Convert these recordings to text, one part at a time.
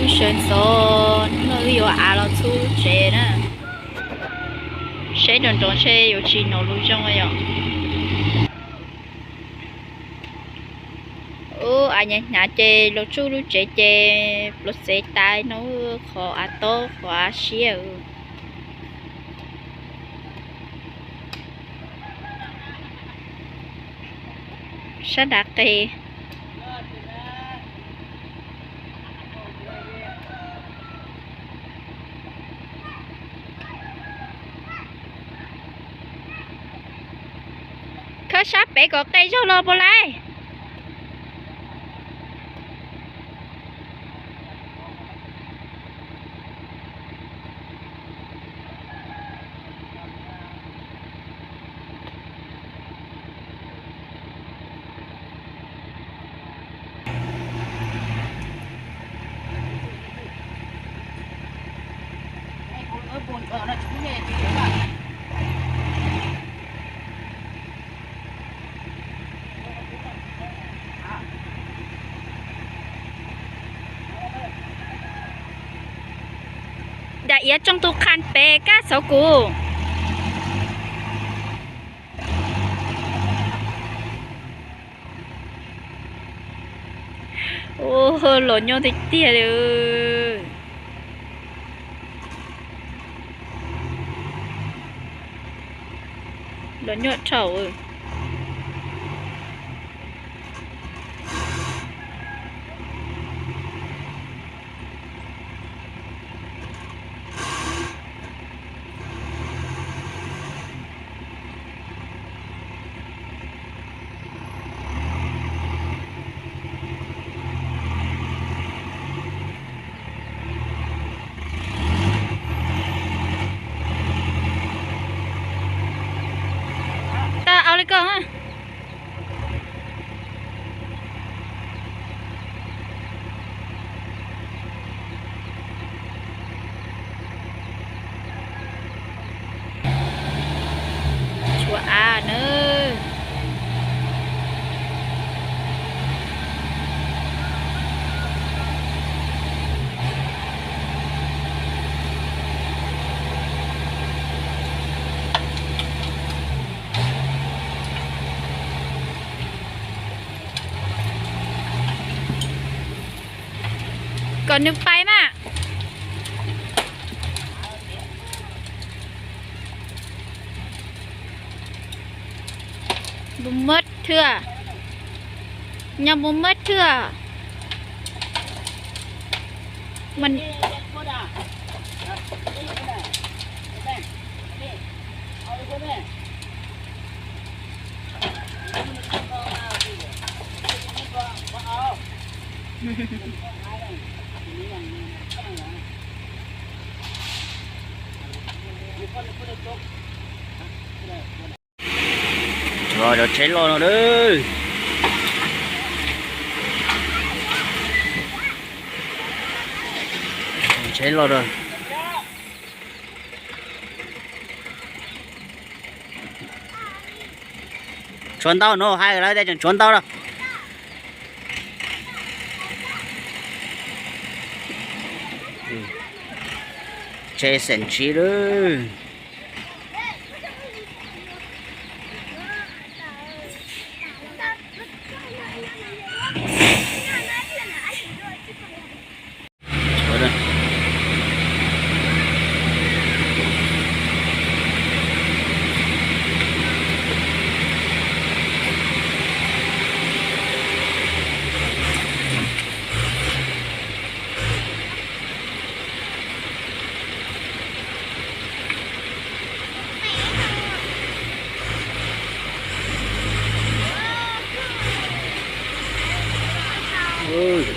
Sawv ntxov no wb yuav av los txhub lub tsev na. Saib nrov nrov ntshe yuav tsis hnov lus zoo yom. Ub, av hnyav hnyav ces los txhub lub tsev ces pluav txev tas no, qhov av tob qhov av siab. Sab nrad qis. Khawb sab pem kom qe zog los puas laib? Dam iav tsoo tus qhas pem kab xauv kuv. Ua los nyob tiag tiag li. Los nyob dhau. Tau, au li ko. Tshuav av na. Kom nws pais mas. Mus mab thwj, nyob mus mab thwj. Tsheb loj no. Tsheb loj no. Tshuav ntau no, hais lawv tias tseem tshuav ntau lawm. Tsheb xeem tsib lawm.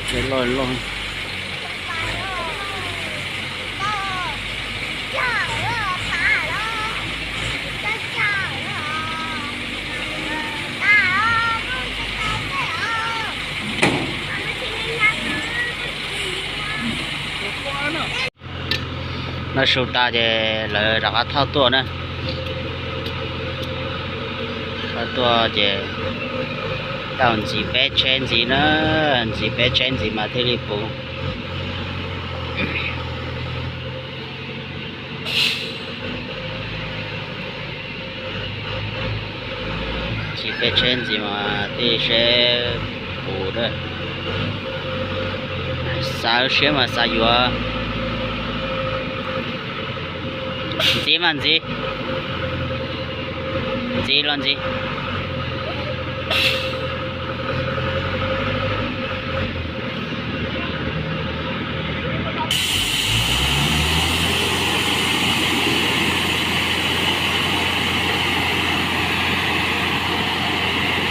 Tsheb loj loj. No su tas ces lawv rov qab thauj tuaj na. Thauj tuaj ces tau ntxiv peb tsheb ntxiv na, ntxiv peb tsheb ntxiv mas thiaj li puv. Tsheb ntxiv mas thiaj seb puv a. Xav siab mas xav yuav. Ntxiv mas ntxiv, ntxiv los ntxiv.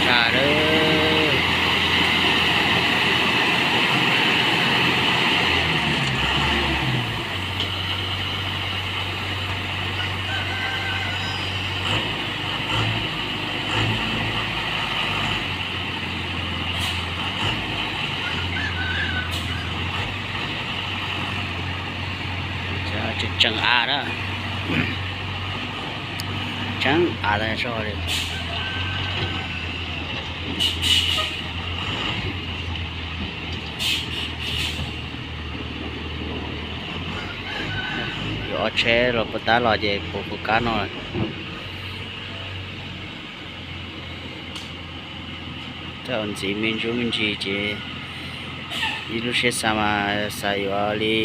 Tsam lawm. Tseem av na, tseem av tas zog li. Yuav ob tsheb los puas tab los ces puas puas kab no. Txawm ntxiv me ntsuj me ntsis ces ib lub siab xav mas xav yuav li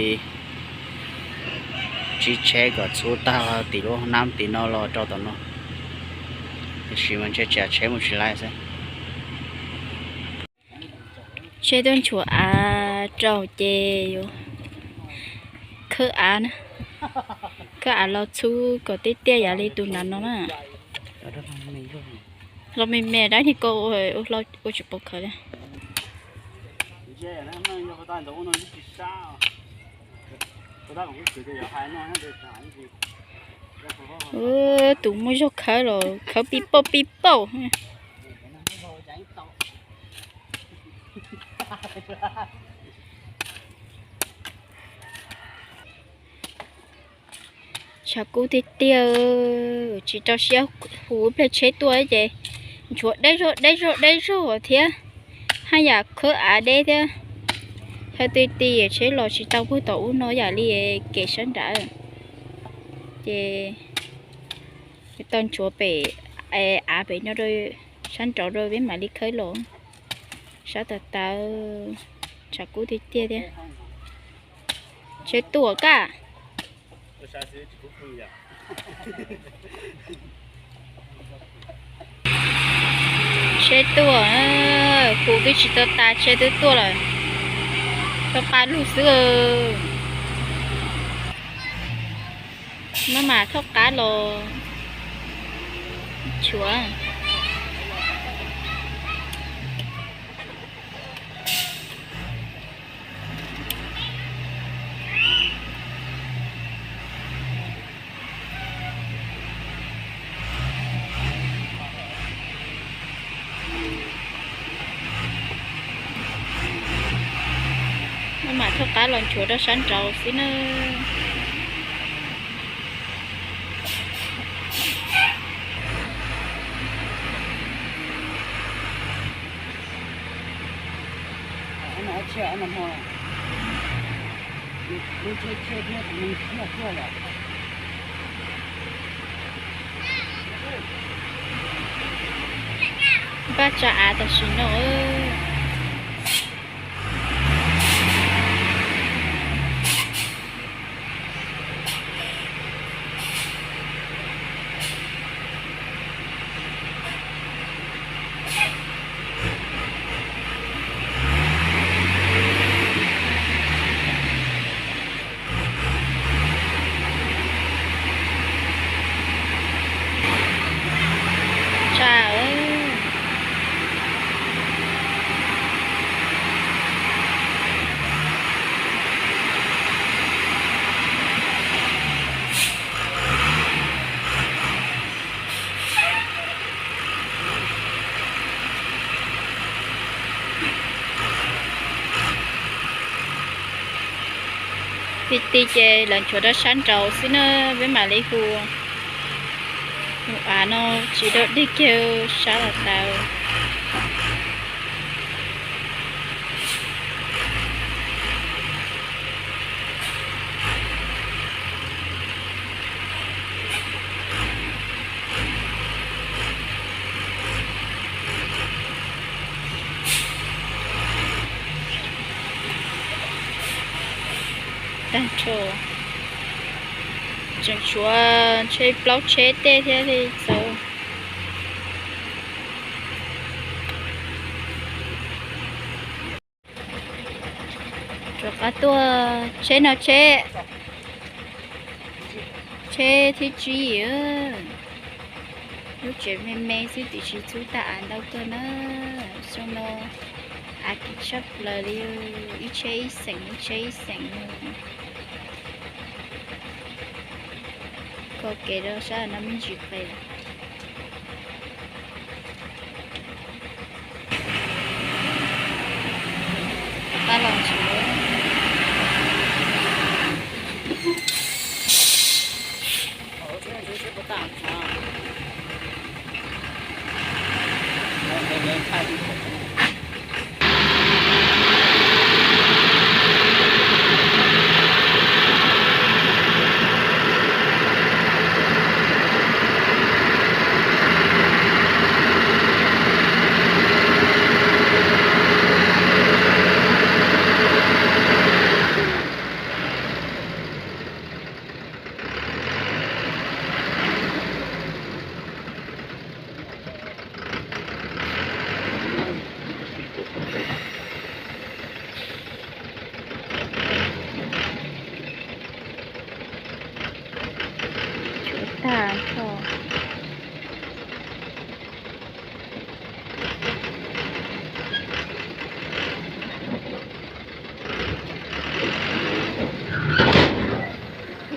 tsib tsheb kom txhub tag tim lub nab tim no los rau tom no. Tiam sis mas ntshe tsam tsheb mus tsis laib xwb. Tsheb tuaj nchuav av rau ces yuav khawb av na, khawb av los txhub kom tiaj tiaj yam li tus nram no na. Los me me dab niag ko ua tsis pom khawv li. Tus muaj zog khawb los khawb pib pauj pib pauj. Tshav kub tiag tiag, tsis rau siab hu ib pliag tsheb tuaj ces nchuav deb zog deb zog deb zog thiab, haj yam khawb av deb thiab. Chaw ti ti tsheb los tsis tau puag tom ub no yam li kev sab nrad. Ces tau nchuav pem av pem no rau sab nraud rau peb mam li khawb los. Sab tas tas, tshav kub tiag tiag thiab. Tsheb tuaj kaj. Tsheb tuaj, kuv twb tsis tau tas tsheb twb tuaj lawm. Tau qab lug xwb. Maj mam thaub qab los tshuav. Maj mam thaub qab los nchuav rau sab nraud xwb na. Npaj tso av tam sim no. Tsam. Ti ti ces lawv nchuav rau sab nraud xwb na, peb mam li hu. Mus av no tsis dog dig kiag sab los tau. Tag nrho tseem tshuav tsheb plaub tsheb tej thiab li txaus. Rov qab tuaj tsheb no tsheb, tsheb thib tsib. Lub tsev me me xwb tiam sis txhub tag av ntau kawg na. Xyoo no av kim tshaj plaws li, ib tsheb ib xeem ib tsheb ib xeem. Kho kev rau sab no me ntsis qis lawm. Rov qab los ntsib. Tshuav tag nrho.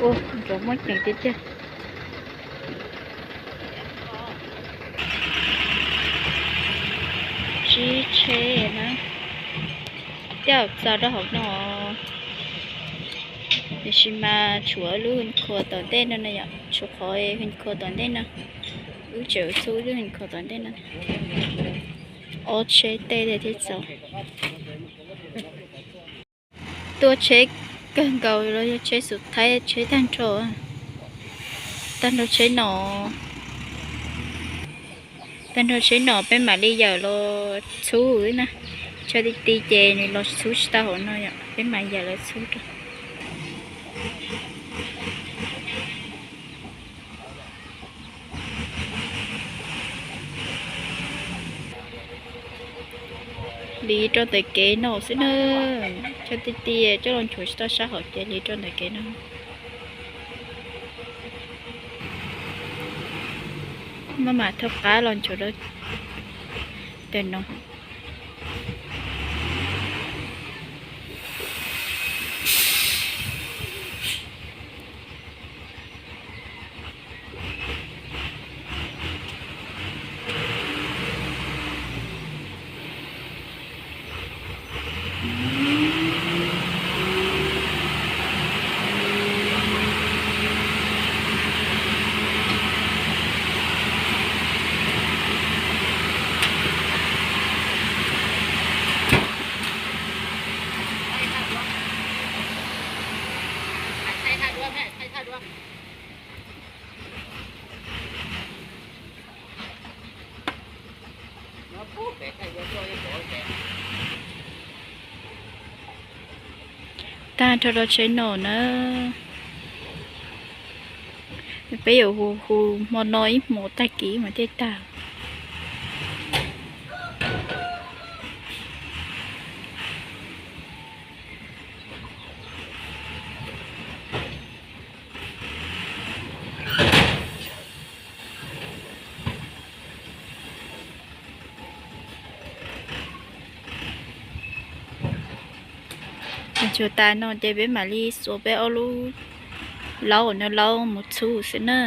Ua, nrov muaj ceem tiag tiag. Tsib tsheb na, tej zaum txog rau hauv no, tiam sis mas tshuav lub hwj khuas tom ntej no na yom, tshuav qhov hwj khuas tom ntej no, wb tseem txhub lub hwj khuas tom ntej no. Ob tsheb tej thiaj txaus. Tuaj tsheb kawg nkaus los yog tsheb xub thaib, tsheb tag nrho, tag nrho tsheb no, tag nrho tsheb no peb mam li yawm los txhub na. Tshav ti ti ces nws los txhub tsis tau hauv no yom, peb mam yawm los txhub rau. Liv rau ntawm kev no xwb na, tshav ti ti coj los nchuav tsis tau sab hauv ces liv rau ntawm kev no. Maj mam thaub qab los nchuav rau ntawm no. Tag nrho rau tsheb no na. Peb yuav hu hu hmo no ib hmo tag kis mas thiaj tag. Tsuas tas no ces peb mam li xuas peb ob lub laub no laub mus txhub xwb na.